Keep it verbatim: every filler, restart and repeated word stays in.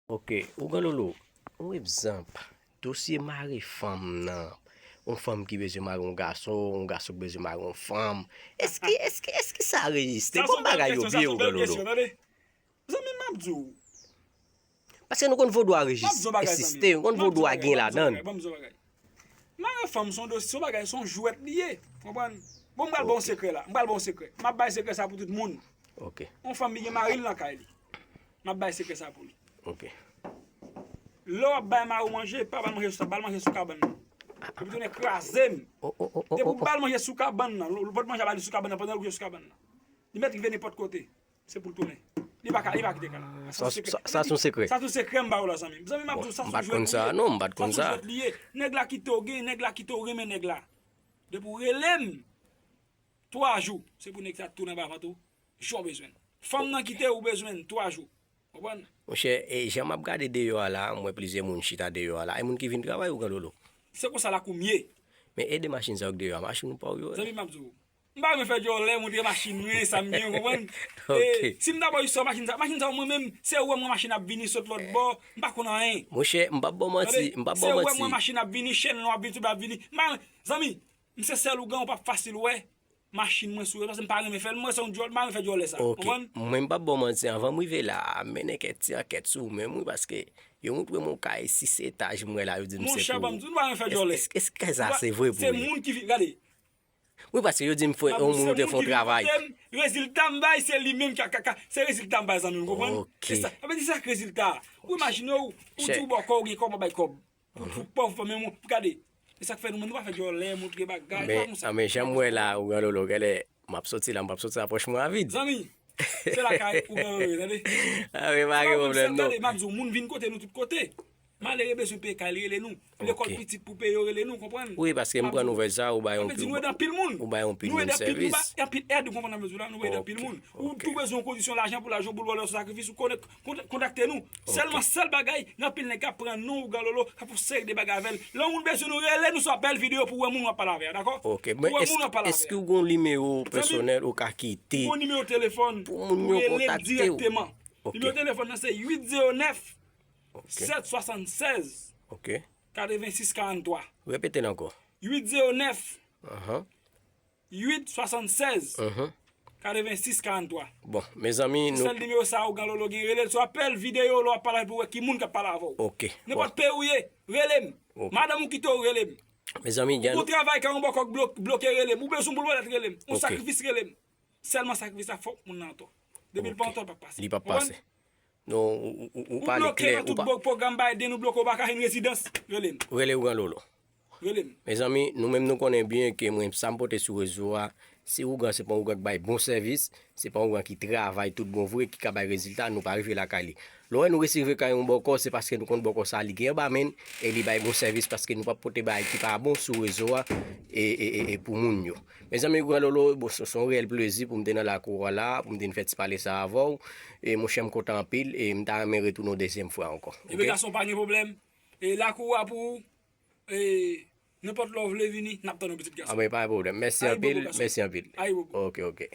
Ok, Ougan Lolo, yon egzanp, dosye mare fanm nan, yon fanm ki bezwen mare yon gason, yon gason ki bezwen mare yon fanm. Èske, èske, èske sa rejiste? Bon, bagay yo byen, Ougan Lolo. Zanmi m, m ap di w. Paske nou konn vodou a rejis-, egziste, nou konn vodou a gen ladan l. Mare fanm se yon dosye, se yon bagay, se yon jwèt li ye. Konprann? Bon, m pral ba w yon sekrè la. M pral ba w yon sekrè. M ap bay sekrè sa pou tout moun. Ok. Yon fanm li gen mari l nan kay li. M ap bay sekrè sa pou li. Ok. Lè w ap bay mari w manje, pa ba l manje sou tab, ba l manje sou kabann nan. Epi tounen kraze m. Depi w ba l manje sou kabann nan, l-, l-, pot manje a ba li sou kabann nan, pandan l kouche sou kabann nan. Li mèt rive nenpòt kote. Se pou l tounen. Li pa ka, li pa kite kay la. Sa, sa, sa se yon sekrè. Sa se yon sekrè m ba w la, zanmi m. Zanmi m, ap di w, sa se yon jwèt li ye. Non, m pa t konn sa. Sa se yon jwèt li ye. Nèg la kite w gen, nèg la kite w renmen nèg la. Depi w rele m, twa jou, se pou nèg sa tounen anba vant ou, jan w bezwen l. Fanm nan kite w, ou bezwen l, twa jou. Konprann? Monchè, e jan m ap gade deyò a la, m wè plizyè moun chita deyò a la. E moun ki vin travay, Ougan Lolo? Se konsa lakou m ye. Men ede machin sa yo k deyò a, machin ou pa w yo? Zanmi m, ap di w. M pa renmen fè djòlè, montre machin mwen, sa m gen, w konprann? Ok. E, si m ta ba w istwa machin sa, machin sa, mwen menm, se ou wè m wè machin ap vini, sot lòt bò, m pa konn anyen. Monchè, m p ap ba w manti, m p ap ba w manti. Se ou wè m wè machin ap vini, chèn lon ap vini, tout ap vini. M pa, zanmi, m se sèl Ougan, ou p ap fasil wè machin mwen sou rezo, paske m pa renmen fè l, mwen se yon djòl, m pa renmen fè djòlè sa. Ok. Konprann? Mwen, m p ap ba w manti, anvan m rive la, m mennen kèk ti ankèt sou ou menm, wi, paske yo montre m yon kay sis etaj, m wè la, yo di m se pou ou. Monchè, ban m di w, m pa renmen fè djòlè. Èske, èske sa se vre pou ou? Se moun ki vin, gade. Wi, paske yo di m fè, yon moun te fè yon travay. Rezilta m bay, se li menm ki ka, ka, se rezilta m bay, zanmi m, konprann? Ok. Se sa. Sa vle di sa k rezilta. Ou imajine w, ou di w bòkò, ou gen kòb, ou bay kòb. Ou, ou pòv, men ou gade. E sa k fè nou, nou pa fè djòlè, montre bagay, pa konsa. Men, men jan m wè la, Ougan Lolo, genlè, m ap soti la, m p ap soti la pòch mwen a vid. Zanmi, se lakay Ougan Lolo, tande. A, men pa gen pwoblèm, non. Gade, m ap di w, moun vin kote nou tout kote. Malere bezwen peye kay li, rele nou. Lekòl pitit pou peye, yo rele nou, konprann? Wi, paske m pran nouvèl sa, ou bay yon pil, ou bay yon pil moun sèvis. Nou ede anpil moun, nou bay anpil èd, ou konprann sa m vle di w la, nou ede anpil moun. Ou tou bezwen yon kondisyon lajan pou lajan, pou l wè lè w sou sakrifis, ou konnen, kontakte nou. Sèlman, sèl bagay, gen anpil nèg k ap pran non Ougan Lolo, k ap fè yon seri de bagay avè l. Lè yon moun bezwen nou, rele nou sou apèl videyo pou wè moun w ap pale avè a, dakò? Ok, men èske w gen yon nimewo pèsonèl ou ka kite pou moun yo kontakte w? Ou gen nimewo telefòn, ou rele m dirèkteman. Nimewo telefòn nan se uit zewo nèf, sèt swasannsèz, katrevensis karanntwa. Repete l ankò. Uit zewo nèf, uit swasannsèz, katrevensis karanntwa. Bon, mezanmi, se sèl nimewo sa a Ougan Lolo gen, rele l sou apèl videyo, lè w ap pale pou wè ki moun k ap pale avè w. Ok. Nenpòt peyi w ye, rele m. Madanm ou kite w, rele m. Mezanmi, ou travay kay yon bòkò k bloke, rele m. Ou bezwen yon boul wòlèt, rele m. Yon sakrifis, rele m. Sèlman sakrifis la, fòk moun nan an tò. Depi l pa an tò, l p ap pase. Li p ap pase. Non, ou, ou, ou pale klè, ou pa. Ou bloke nan tout pwogram Biden, ou bloke, ou pa ka jwenn rezidans, rele m. Rele Ougan Lolo. Rele m. Mezanmi, nou menm nou konnen byen ke mwen, sa m pote sou rezo a, se Ougan, se pa yon Ougan k bay bon sèvis, se pa yon Ougan ki travay tout bon vre, ki ka bay rezilta, nou pa rive lakay li. Lè w wè nou resi rive kay yon bòkò, se paske nou konn bòkò sa, li gen anba men l, e li bay bon sèvis, paske nou p ap pote bagay ki pa bon sou rezo a, e, e, e, e pou moun yo. Mezanmi, Gran Lolo, bon, se, se yon reyèl plezi pou m te nan lakou a la, pou m te vin fè ti pale sa avè w. E monchè, m kontan anpil, e m ta renmen retounen yon dezyèm fwa ankò. Ebyen, gason, pa gen pwoblèm. E lakou a pou ou, e nenpòt lè w vle vini, n ap tann ou, pitit gason. A, men pa gen pwoblèm. Mèsi anpil, mèsi anpil. Ayibobo, gason. Ok, ok.